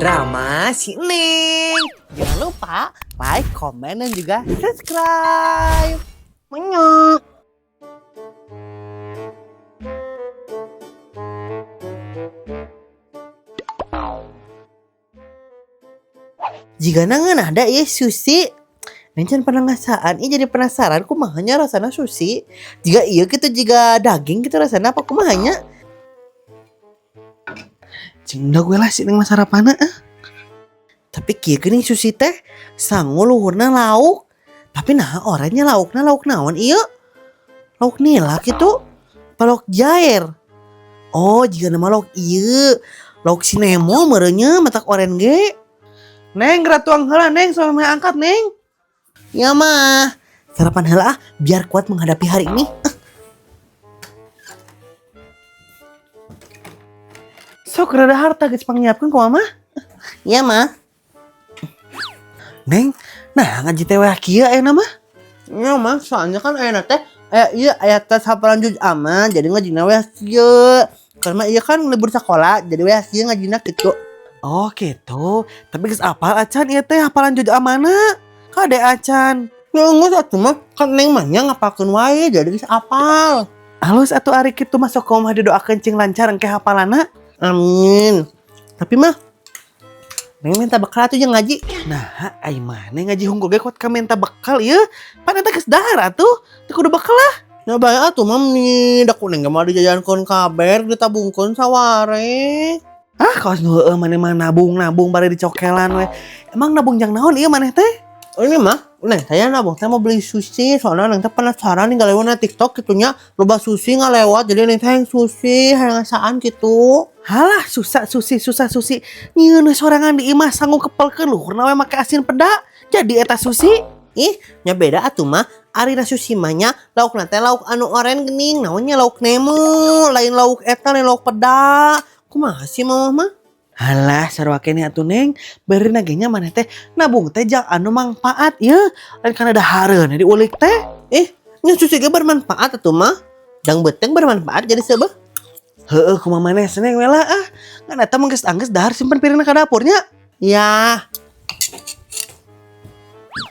Drama si Neng. Jangan lupa like, komen, dan juga subscribe. Menyok. Jika nangan ada ya sushi. Neng can pernah ngasaan, ih jadi penasaran kumahanya rasana sushi. Jika iya gitu, jika daging gitu rasana apa kumahanya? Cing gue lah si Neng mah sarapanna ah. Tapi kieu geuning sushi teh sangu luhurna lauk. Tapi nah orangnya laukna lauk naon ieu? Lauk nila gitu. Lauk jair. Oh, jika nama lauk ieu. Lauk si Nemo meureunnya matak oren ge. Neng, geura tuang heula Neng, soalnya angkat Neng. Ya mah, sarapan heula ah, biar kuat menghadapi hari ini. Sok rada harta geus pangnyiapkeun ku mama. Iya mah. Neng, nah ngaji teh weh kieu ayeuna mah. Iya mah, soalnya kan ayeuna teh aya ieu aya tes hafalan juz amma, jadi ngajina weh kieu. Karena ieu kan libur sekolah, jadi weh kieu ngajina kitu. Oh gitu, tapi geus apal acan ieu teh hafalan juz ammana? Kade acan. Ya geus atuh mah, kan Neng mah nya ngapalkeun wae jadi geus apal. Halus atuh ari kitu mah sok kumaha didoakeun cing lancar engke hafalanna. Amin. Tapi mah Neng minta bekal atuh jeung ngaji. Nah, ai maneh ngaji hungkul ge kuat ka minta bekal ieu. Pan eta geus dahar atuh, teu kudu bekal lah. Ya bae atuh mah meni da ku Neng ge mah dijajankeun kabeh ditabungkeun saware. Ah, kaos nu heueuh maneh mah nabung-nabung bari dicokelan we. Emang nabung jang naon ieu maneh teh? Ini mah, Neng, saya nabung teh mau beli sushi, soalnya Neng teh penasaran nih ngalewat na TikTok gitunya, loba sushi ngalewat, jadi Neng teh hayang sushi, hayang ngasaan gitu. Halah, susah sushi, susah sushi. Nyieun sorangan di imah sangu kepelkeun luhurna we make asin peda. Jadi eta sushi. Ih, nya beda atuh mah. Ari na sushi mah nya laukna teh lauk anu oren geuning, naonnya lauk nemo, lain lauk eta, lain lauk peda. Kumaha sih mama mah? Halah, sarua keneh atuh Neng, beurina ge nya maneh teh nabung teh jang anu mangpaat ieu, lain kana dahareun diulik teh. Ih, nya sushi ge bermanfaat atuh mah. Jang beuteung bermanfaat jadi seubeuh. Heueuh kumaha maneh Neng we lah ah. Ngan eta mah geus anggeus dahar simpen piringna ka dapurnya. Ya.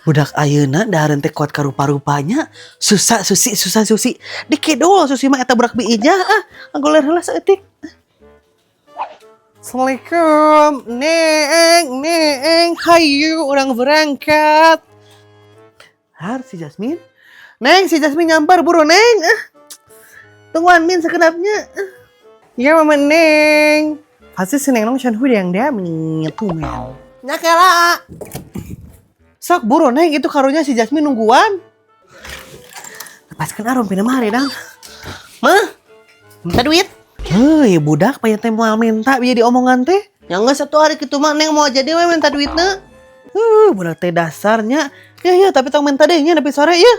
Budak ayeuna dahareun teh kuat karupa-rupanya, susah susi, susah susi. Dikidul susi mah eta budak biijah ah. Ngagoler heula saeutik. Assalamualaikum, Neng, Neng, hayu orang berangkat. Har si Jasmine, Neng, si Jasmine nyamper buru Neng. Ah. Tungguan Min sekedapnya. Ya mama Neng. Pasti si Neng nong shan hu yang dia menyetumen. Nyakela. Sok buru Neng, itu karunya si Jasmine nungguan. Lepaskan arum pindah mari dang. Mah, minta duit. Hei budak payah teh moal minta biar diomongan teh. Ya geus satu hari kitu mah Neng mau jadi we minta duitna. Budak teh dasarnya. Ya ya tapi tong minta deh nya nepi sore ya.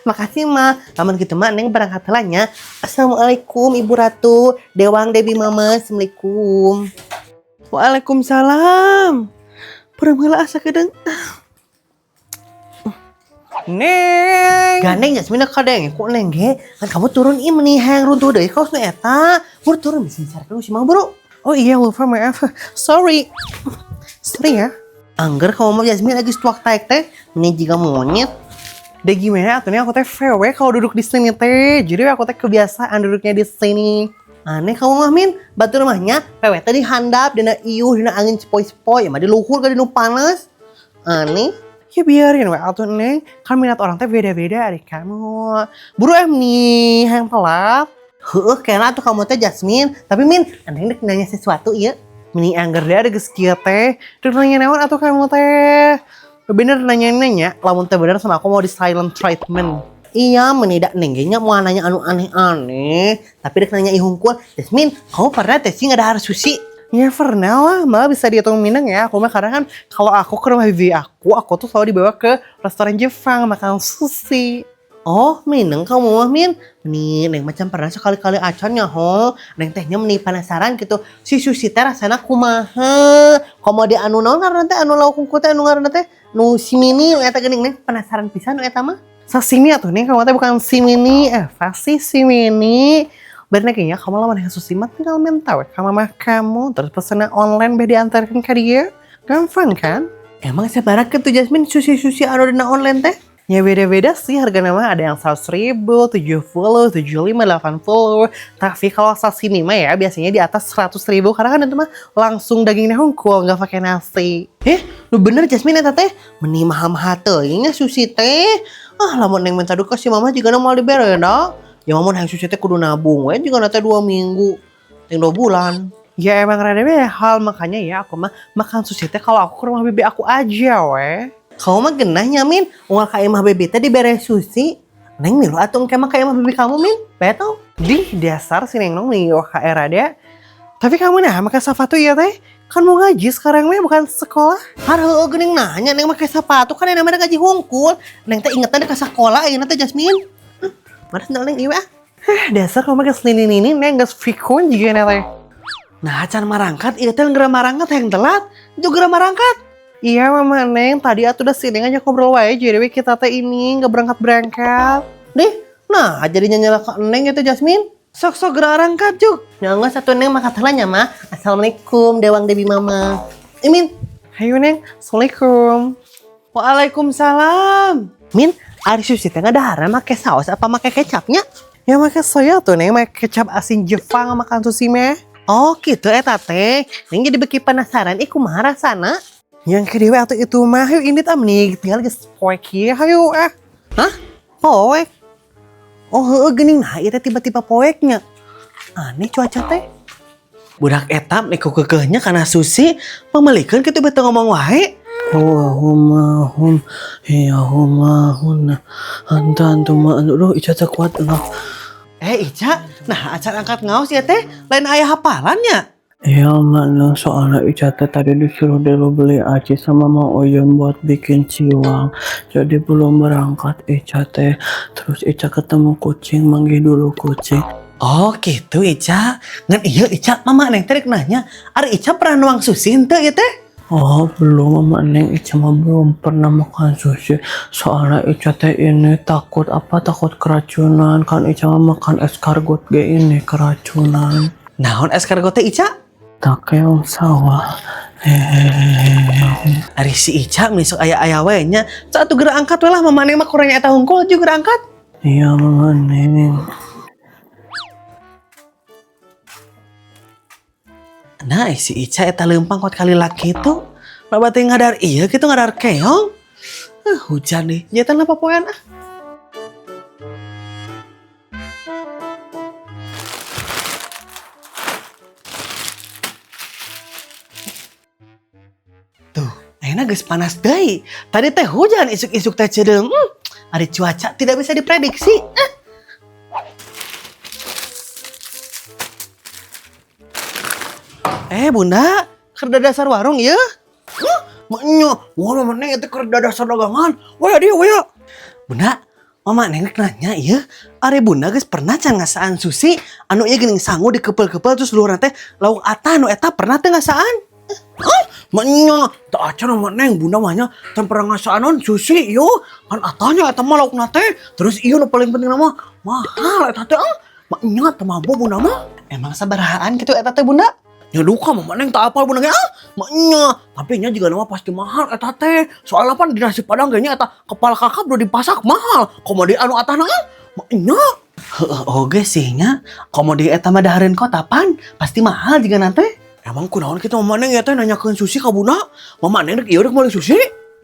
Makasih mah. Lamun kitu mah Neng berangkat heula nya. Assalamualaikum Ibu Ratu, Dewang Dewi Mama, Assalamualaikum. Waalaikumsalam. Peureum heula asa kedeung. Neng. Gandeng Jasmine kadeng ku Neng ge. Kan kamu turun ih meni hayang runtuh deui kaos nu eta. Buru turun bisa dicarikan si Mang bro. Oh iya lupa maaf. Sorry. Sorry ya. Angger kamu mah Jasmine lagi stuak taek teh meni jiga monyet. Deh gimana atuh aku teh VW kalau duduk di sini teh. Jadi aku teh kebiasaan duduknya di sini. Aneh kamu mah Min, batu rumahnya PW teh dihandap dina iuh dina angin sepoi-sepoi, mah di luhur ka dinu panas. Aneh. Ya biarin we atuh Neng, kan minat orang teh beda-beda ari kamu. Buru em nih, hayang telat. Heueuh, kela atuh kamu teh Jasmine. Tapi Min, Neng dek nanya sesuatu ieu. Meni angger deh ada geus kieu teh. Dek nanya naon atuh kamu teh. Bener nanya-nanya, lamun teh bener sama aku mau di silent treatment. Iya, meni dak Neng ge nya mau nanya anu aneh-aneh. Tapi dek nanya ihungkul, Jasmine, kamu pernah teh sih ngadahar sushi? Ya pernah lah, malah bisa dihitung mineng ya. Aku mah karena kan kalau aku ke rumah bibi aku tuh selalu dibawa ke restoran Jepang makan sushi. Oh, mineng kamu mah Min? Meni, Neng macam pernah sekali-kali acan ya ho. Neng tehnya meni penasaran gitu. Si sushi teh rasana kumaha? Komo di anu naon ngaranna teh anu lauk hungkul teh anu ngaranna teh nu si mini nu eta geuning Neng penasaran pisan nu eta mah. Sashimi atuh Neng kamu teh bukan si mini, pasti si mini. Bener kayaknya kamu lamun hayang sushi mah tinggal minta we ka mama kamu terus pesennya online biar diantarkan ke dia. Gampang kan? Emang sabaraha tuh Jasmine sushi-sushi anu dina online teh? Ya beda-beda sih harganya mah, ada yang 100 ribu, 70, 75, 80. Tapi kalau sashimi mah ya biasanya di atas 100 ribu karena kan itu mah langsung dagingnya hungkul, nggak pakai nasi. Eh, lu bener Jasmine eta teh? Meni mahal-mahal teuing sushi teh. Ah, lamun neng minta duit ka si mama juga moal dibere da. Ya mama hayang sushi teh kudu nabung we juga teh 2 minggu. Ting 2 bulan. Ya emang rada mahal, makanya ya aku mah makan sushi teh kalau aku ke rumah bibi aku aja we. Kamu mah genah nya Min, unggal ka imah bibi teh dibere sushi. Neng milu atuh engke mah ka imah bibi kamu Min, betul. Di dasar si Neng Nong nih wah ka era dia. Tapi kamu nah pakai sepatu ya teh? Kan mau ngaji sekarang mah bukan sekolah. Hareueuh geuning nanya Neng pakai sepatu kan namanya ngaji hungkul. Neng teh ingetan ke sekolah ayeuna teh Jasmine. Huh, mana sendal Neng ieu ah? Dasar kamu pakai selini ini Neng geus pikun juga teh. Nah, can marangkat, ieu teh geura marangkat yang telat, juga marangkat. Iya mama Neng, tadi atuh udah sini ngajak ngobrol wae jadi we kita teh ini nggak berangkat-berangkat. Deh, nah jadinya nyala ke Neng itu Jasmine. Sok-sok geura arangkat juk. Ya enggak satu Neng maka telanya mah. Assalamualaikum Dewang Dewi Mama. Imin, hayu Neng, assalamualaikum. Waalaikumsalam. Min, ari sushi teh ngadahar make saus apa make kecapnya? Ya make soya tuh Neng, make kecap asin Jepang makan sushi meh. Oh gitu eta teh. Neng jadi beki penasaran, ih kumaha rasana? Yang kedua atau itu mah, hayu ini tam nih, tinggal geus poek ieu, hayu ah. Hah? Poek? Oh heueuh geuning nah ieu teh tiba-tiba poeknya. Aneh cuaca teh. Budak eta nih kekeuhnya karena sushi pamalikeun kitu beuteung ngomong wae. Allahumma hum ya huma hunna anta antuma aduh Ica teh kuat enggak. Eh Ica, nah acan angkat ngaos ya teh, lain aya hafalannya. Iya mana soalnya Ica teh tadi disuruh dulu beli aci sama Mang Oyen buat bikin ciwang. Jadi belum berangkat Ica teh. Terus Ica ketemu kucing, manggil dulu kucing. Oh gitu Ica. Ngan iya Ica, mama Neng teh rek nanya, ari Ica pernah nuang sushi henteu ieu teh? Oh belum Mama Neng, Ica mah belum pernah makan sushi. Soalnya Ica teh ini takut apa, takut keracunan. Kan Ica mah makan escargot ge ini keracunan. Naon escargot teh Ica? Keong sawah. Hehehe. Ari si Ica besok aya-aya we nya. Sok atuh geura angkat we lah mama Neng mah kurang eta hungkul juga geura angkat. Iya Mama Neng. Nah si Ica eta leumpang kuat kali laki itu. Loba teh ngadar iya gitu ngadar keong. Hujan nih. Nyata lah papoean ah. Tuh, ayeuna geus panas deui. Tadi teh hujan isuk-isuk teh ceudeung. Ari cuaca tidak bisa diprediksi. Bunda, kerda dasar warung ya? Huh? Maknya, wah mama Neng itu kerda dasar dagangan. Wah dia, wah. Bunda, mama Neng nanya ya, ari bunda geus pernah can ngasaan sushi anu ieu geuning sangu dikepel-kepel terus luarna teh lauk atah nu eta pernah teh ngasaan? Hah? Maknya, tak acan mama Neng, bunda mah nya can pernah ngasaan non sushi yo. Kan atahnya eta mah laukna teh. Terus ieu nu paling penting mah mahal eta teh ah. Maknya teu mampu bunda mah. Emang sabarahaan kitu eta teh bunda? Ya duka mama Neng tak apal bunda ge ah. Maknya, tapi nya juga nama pasti mahal eta teh. Soalnya pan di nasi padang kayaknya eta kepala kakap udah dipasak mahal. Komo di anu atahna ah. Maknya. Heeh oge sih nya. Komo di eta mah dahareun kota pan pasti mahal juga nanti. Emang kunaon kitu mama Neng ya teh nanyakeun sushi ka bunda? Mama Neng rek ieu rek meuli sushi?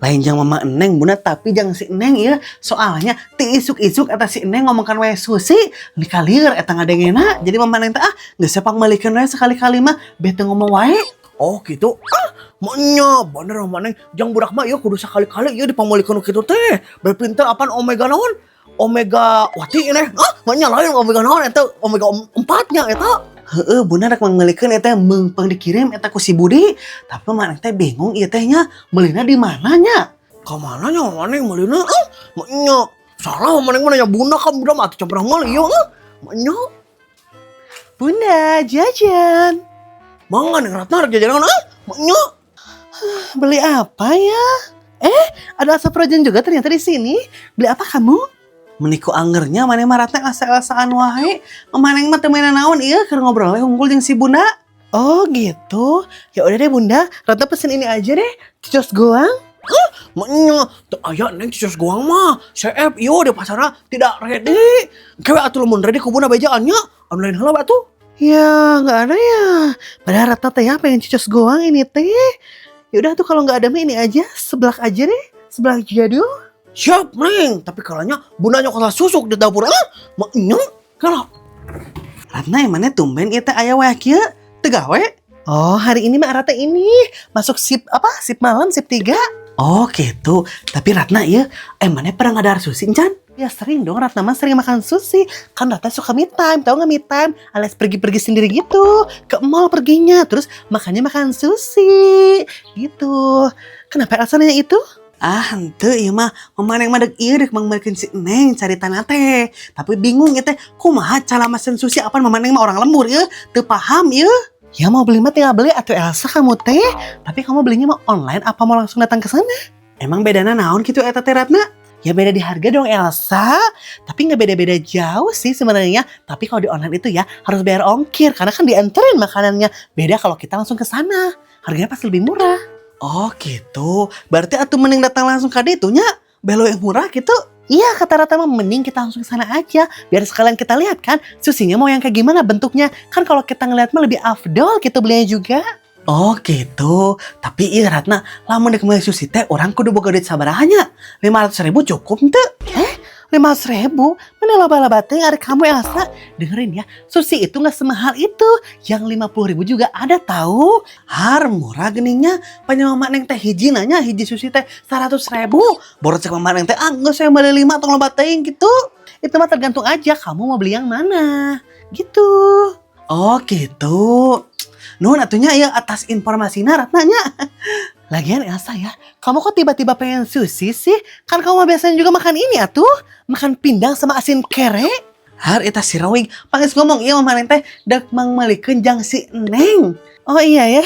Lain jang mama Neng bunda tapi jang si Neng ieu soalnya ti isuk-isuk eta si Neng ngomongkan wae sushi dikalir eta ngadengena. Jadi mama Neng teh ah geus sepang meulikeun wae sekali-kali mah bete ngomong wae. Oh gitu. Ah maknya bener mama Neng jang budak mah ieu kudu sekali-kali ieu dipameulikeun kitu teh. Berpinter apaan omega naon? Omega wati ini. Ah maknya lain omega naon eta omega 4-nya eta. Heeh, bunda rek mangmeulikeun eta meungpeung dikirim eta ku si Budi. Tapi mama Neng teh bingung ieu teh nya meulina di mana nya? Ka mana nya mama Neng meulina? Ah, maknya salah mama Neng mah nanya bunda kan bunda mah atuh can pernah meuli ieu ah. Maknya. Bunda jajan. Mangga Neng Ratna rek jajanan ah. Maknya. Beli apa ya? Ada asap rojan juga ternyata di sini. Beli apa kamu? Meni ku angernya maneh mah, Ratna, asa-asaan wae. Mama Neng mah teu mainan naon ieu, keur ngobrol we hungkul jeung si Bunda. Oh gitu. Ya udah deh, Bunda, Ratna pesen ini aja deh, cicos goang. Huh? Maenya, teu aya, Neng, cicos goang mah. CF ieu di pasarna tidak ready. Kewe atuh lamun ready ku Bunda bejaan nya. Anu lain heula we atuh. Ya, nggak ada ya. Padahal Ratna teh ya pengen cicos goang ini teh. Ya udah tuh, kalau nggak ada mah ini aja, seblak aja deh. Seblak jadul. Siap, Neng. Tapi kalanya Bunda nyokot susuk di dapur. Ah, maenya. Kalau Ratna yang mana tumben ieu teh aya wae kieu? Teu gawe? Oh, hari ini mah Ratna ini masuk shift apa? Shift malam, shift 3. Oh, gitu. Tapi Ratna ya, maneh pernah ngadahar sushi encan? Ya sering dong, Ratna mah sering makan sushi. Kan Ratna suka me time, tau nggak me time? Alias pergi-pergi sendiri gitu. Ke mall perginya, terus makannya makan sushi. Gitu. Kenapa Elsa nanya itu? Ah, henteu ieu mah, Mama Neng mah dek ieu dek mangmeulkeun si Neng caritana teh. Tapi bingung ieu teh, kumaha cara mesen sushi, apan Mama Neng mah orang lembur ieu, teu paham ieu. Ya mau beli mah tinggal beli atuh, Elsa, kamu teh. Tapi kamu belinya mau online apa mau langsung datang ke sana? Emang bedana naon gitu eta teh, Ratna? Ya beda di harga dong, Elsa. Tapi nggak beda-beda jauh sih sebenarnya. Tapi kalau di online itu ya harus bayar ongkir karena kan dianterin makanannya. Beda kalau kita langsung ke sana. Harganya pasti lebih murah. Oh gitu. Berarti atuh mending datang langsung ke ditu nya. Belo yang murah gitu. Iya, kata Ratna mah mending kita langsung ke sana aja. Biar sekalian kita lihat kan susinya mau yang kayak gimana bentuknya. Kan kalau kita ngeliat mah lebih afdol gitu belinya juga. Oh gitu. Tapi iya Ratna, lamun dek meuli sushi teh urang kudu boga duit sabaraha nya? 500 ribu cukup henteu? 500 ribu? Mana loba-loba teh ari kamu, Elsa. Dengerin ya, sushi itu nggak semahal itu. Yang 50 ribu juga ada tahu. Har, murah geuning nya. Pan Mama Neng teh hiji nanya hiji sushi teh 100 ribu. Baru cek Mama Neng teh, ah nggak, saya beli lima tong loba teuing gitu. Itu mah tergantung aja kamu mau beli yang mana. Gitu. Oh gitu. Nuhun atuh nya ya atas informasinya, Ratna nya. Lagian Elsa ya, kamu kok tiba-tiba pengen sushi sih? Kan kamu mah biasanya juga makan ini atuh, makan pindang sama asin kere. Har, eta si Roing, pangis ngomong iya Mama Neng teh dek mangmeulikeun jang si Neng. Oh iya ya,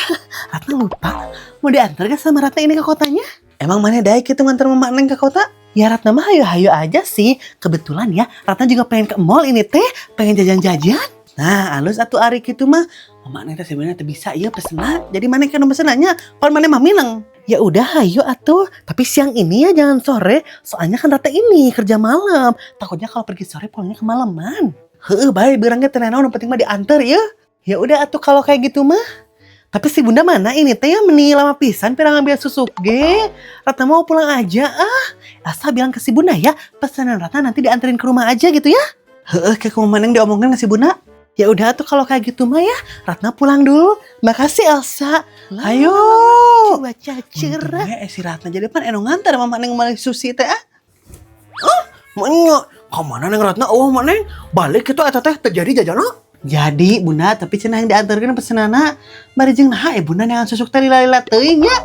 Ratna lupa. Mau diantar gak sama Ratna ini ke kotanya? Emang maneh daek gitu nganter Mama Neng ke kota? Ya Ratna mah hayu-hayu aja sih. Kebetulan ya, Ratna juga pengen ke mall ini teh, pengen jajan-jajan. Nah, alus atuh ari kitu mah. Mama Neng teh sebenarnya teu bisa ieu pesenna. Jadi maneh kan pesenanya, pan maneh mah mineng. Ya udah hayu atuh, tapi siang ini ya, jangan sore. Soalnya kan Ratna ini kerja malam. Takutnya kalau pergi sore pulangnya kemalaman. Heeh, bae beurang ge teu naon, penting mah diantar ya. Ya udah atuh kalau kayak gitu mah. Tapi si Bunda mana ini teh ya, meni lama pisan pira ngambil susuk ge. Ratna mau pulang aja ah. Asa bilang ke si Bunda ya, pesanan Ratna nanti dianterin ke rumah aja gitu ya. Heeh, kayak kumaha Neng diomongin ke si Bunda. Ya udah tuh kalau kayak gitu mah ya, Ratna pulang dulu. Makasih, Elsa. Ayo. Cuaca cerah. Untungnya si Ratna jadi pan eno ngantar Mama Neng meuli sushi teh ah. Ah, maenya kamana Neng Ratna? Oh, Mama Neng balik gitu eta teh terjadi jajana. Jadi Bunda, tapi cenah yang diantarkeun pesenana bari jeung naha Bunda neangan susuk teh lila-lila teuing nya.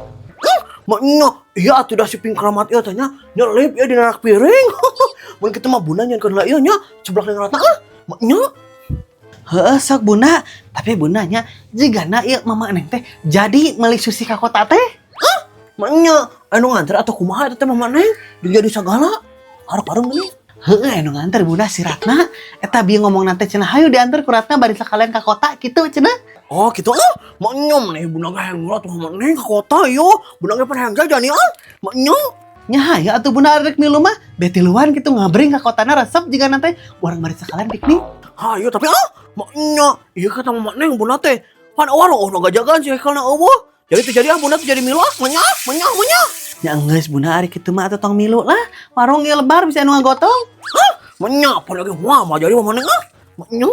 Ah, maenya iya atuh dah si pingkramat ieu teh nya nyelip ya di rak piring. Mun kitu mah Bunda nyieunkeun heula ieu nya seblak Neng Ratna ah. Maenya. Heeh, sok Bunda, tapi Bunda nya jigana ieu Mama Neng teh jadi meuli sushi ka kota teh. Hah? Maenya anu nganter atau kumaha eta teh Mama Neng? Jadi sagala. Harap bareng deui. Heeh, anu nganter Bunda si Ratna. Eta bieu ngomong nanti cenah hayu diantar ku Ratna bari sekalian ka kota gitu cenah. Oh gitu ah. Maenya maneh Bunda ge hayang atuh Mama Neng ka kota yo. Bunda ge pan hayang jajan ya ah. Maenya. Nya hayu atuh Bunda arek milu mah betiluan gitu ngabring ka kotana, resep jiga nanti urang bari sekalian piknik. Hayu, tapi ah maenya iya kata Mama Neng Bunda teh pan warung oh naga jagaan sih kalau eueuh. Jadi teu jadi ah Bunda teu jadi milu ah. Maenya maenya maenya. Ya geus Bunda, ari kitu mah atuh tong milu lah. Warung ieu lebar bisa anu ngagotong. Hah? Maenya apa lagi wah mah jadi Mama Neng ah. Maenya.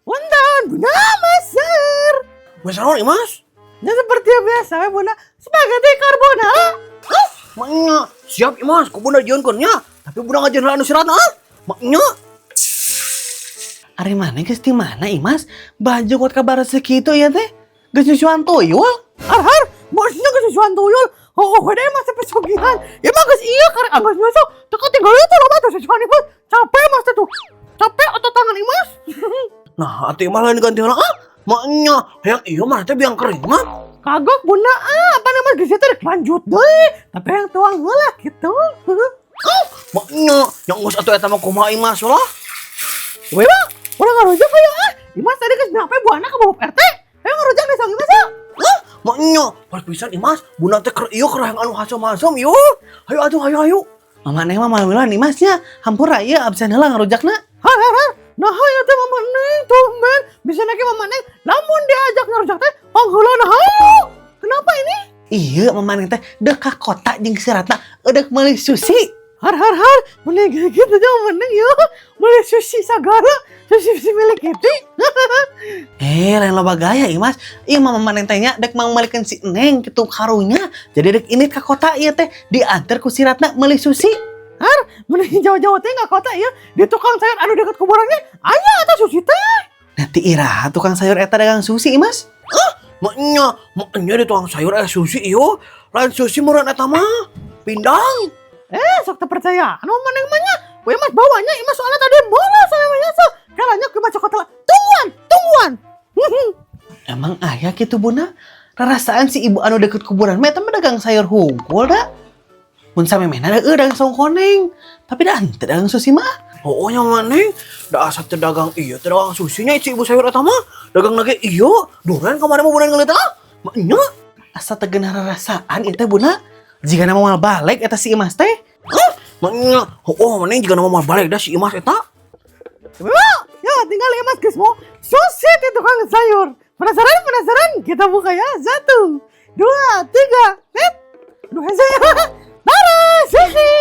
Punten, Bunda Maser. Maser naon, Mas? Ya seperti biasa we, Bunda, spaghetti carbonara. Hah? Maenya siap, Imas, ku Bunda jieunkeun nya. Tapi Bunda ngajeun heula anu si Ratna ah. Maenya. Ari maneh geus di mana, Imas? Baju kuat kabar segitu ya teh? Geus nyusuan tuyul? Har har, maksudnya geus nyusuan tuyul. Oh, oh, deh mas pesugihan. Ya mah geus iya karek anggeus nyusu. Teu tinggal itu loba tuh susuan Imas. Capek Mas teh tuh. Capek otot tangan Imas. Nah, atuh Imas lain ganti heula ah. Maenya hayang iya mah teh biang kering mah. Kagok Bunda ah, apa nama geus teh rek lanjut deui. Tapi yang tuang heula gitu. Ah, Maknya, yang geus atuh eta mah kumaha Imas lah. Ibu, udah ngarujak ayo ah. Imas tadi geus nyampe buana ke bawah RT. Ayo ngarujak deh sang Imas ya. Hah? Maknya, par pisan Imas, bunda teh keur ieu keur hayang anu hasem-hasem ieu. Hayu atuh, hayu hayu. Mama Neng mah malu nih Mas nya. Hampura ieu absen heula ngarujakna. Har har har. Nah ya teh Mama Neng tumben bisa nake Mama Neng lamun diajak ngarujak teh pangheula nah hayu. Kenapa ini? Iya, Mama Neng teh dek ka kota jeung si Ratna edek meuli sushi. Har har har, mending gitu aja Mama Neng ya. Meuli sushi sagara, sushi sushi milik itu. Eh, lain loba gaya Imas. Iya, Mama Neng teh nya dek mangmalikeun si Neng kitu karunya. Jadi dek ini ka kota ieu teh diantar ku si Ratna meuli sushi. Har, mending jauh-jauh teh nggak kota ya. Di tukang sayur anu dekat kuburannya, aya atau sushi teh. Nanti iraha tukang sayur eta dagang sushi, Imas? Ah, maknya, maknya di tukang sayur sushi iyo. Lain sushi meureun eta mah. Pindang. Eh, sok teu percaya. Anu Mama Neng mah nya. Ku Imas bawanya, Imas soalnya tadi bola sama nya so. Kalanya ku Imas cokot tungguan, tungguan. Emang aya gitu, Bunda? Rarasaan si ibu anu deket kuburan mah eta mah dagang sayur hungkul da. Mun samemehna da dagang saung koneng. Tapi da henteu dagang sushi mah. Oh, nya maneh da asa teu dagang iya teu dagang sushi nya si ibu sayur eta mah. Dagang lagi iya, duren kamari mah bulan ngeulit ah. Maknya asa teu geunah rarasaan ieu teh, Bunda. Jika nama moal balik eta si Imas teh. Hah? Maknya, oh maneh jika nama moal balik dah si Imas eta. Ya, tinggal Imas geus mau sushi di tukang sayur. Penasaran? Penasaran? Kita buka ya. Satu, dua, tiga. Net. Aduh, saya. Tara, sushi.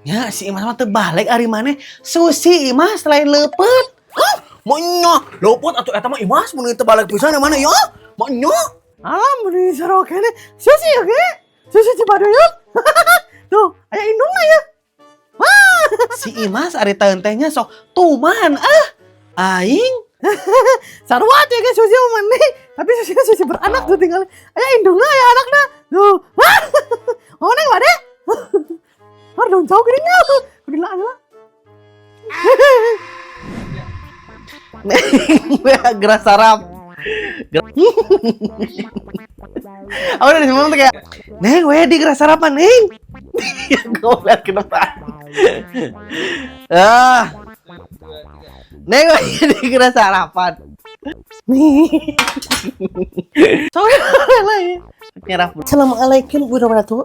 Ya, si Imas mah teu balik ari maneh. Sushi Imas lain leupeut. Hah? Maknya, leupeut atuh eta mah Imas mun teu balik pisan mana ya? Maknya. Alam, ini seru kene. Sushi ya, ke? Sushi Cibaduyut. Tuh, aya indungna ya. Wah, Si Imas ari taeun teh nya sok tuman ah. Aing sarua ya guys sushi mah maneh. Tapi sushi sushi beranak tuh tinggal. Aya indungna, aya anakna. Tuh. Wah. Oh, neng bade. Har daun jauh gini nya. Kudu lah lah. Gerak sarap. Aku udah ngomong tuh kayak, "Neng, we di gerak sarapan, Neng." Ya gue liat ke depan. Ah. Neng, we di gerak sarapan. Nih. Soalnya lah ya. Nyerap. Assalamualaikum warahmatullahi wabarakatuh.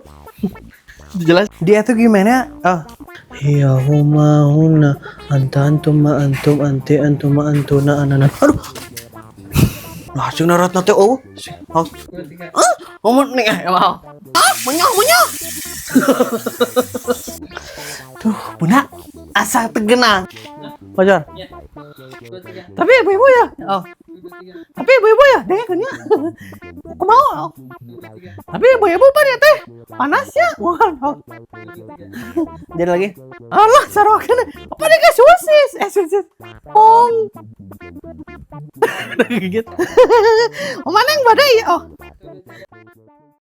Jelas. Dia tuh gimana? Oh. Hiya huma huna anta antuma antum anti antuma antuna anana. Aduh. Nah, sing naratna teh oh. Oh. Ah, ngomong nih eh mau. Ah, menyah menyah. Tuh, Bunda, asa teu geunah. Wajar. Tapi ibu-ibu ya. Oh. Tapi ibu-ibu ya, deh kan ya. Aku mau. Tapi ibu-ibu pan ya teh. Panas ya. Wah. Oh. Jadi lagi. Alah, sarokan. Apa nih ke susis? Eh, susis. Ong. Gitu. Oh, mana yang badai ya? Oh.